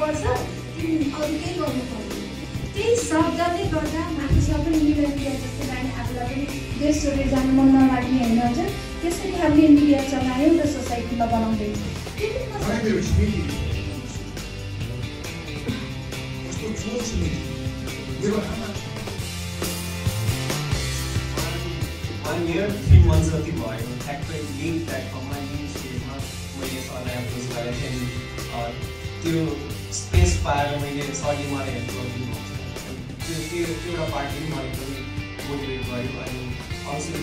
गर्नुपर्छ, तिमी अरू केही गर्नु पर्दैन। त्यही शब्दले गर्दा मान्छेसँग पनि मिडिया जस्तो लाग्ने, आफूलाई पनि देश छोडेर जानु मन नलाग्ने होइन हजुर। त्यसरी हामीले मिडिया चलायौँ र सोसाइटीमा बनाउँदैछौँ।1 year 3 months जति भयो ठ्याक्कै यही प्लेटफर्ममा यही स्टेजमा मैले सरलाई एप्रोच गरेँ थिएँ। त्यो स्पेस पाएर मैले सरले मलाई हेल्प गरिदिनु भएको छ। त्यो एउटा पार्टले मलाई पनि मोटिभेट गर्यो। अनि अल्सो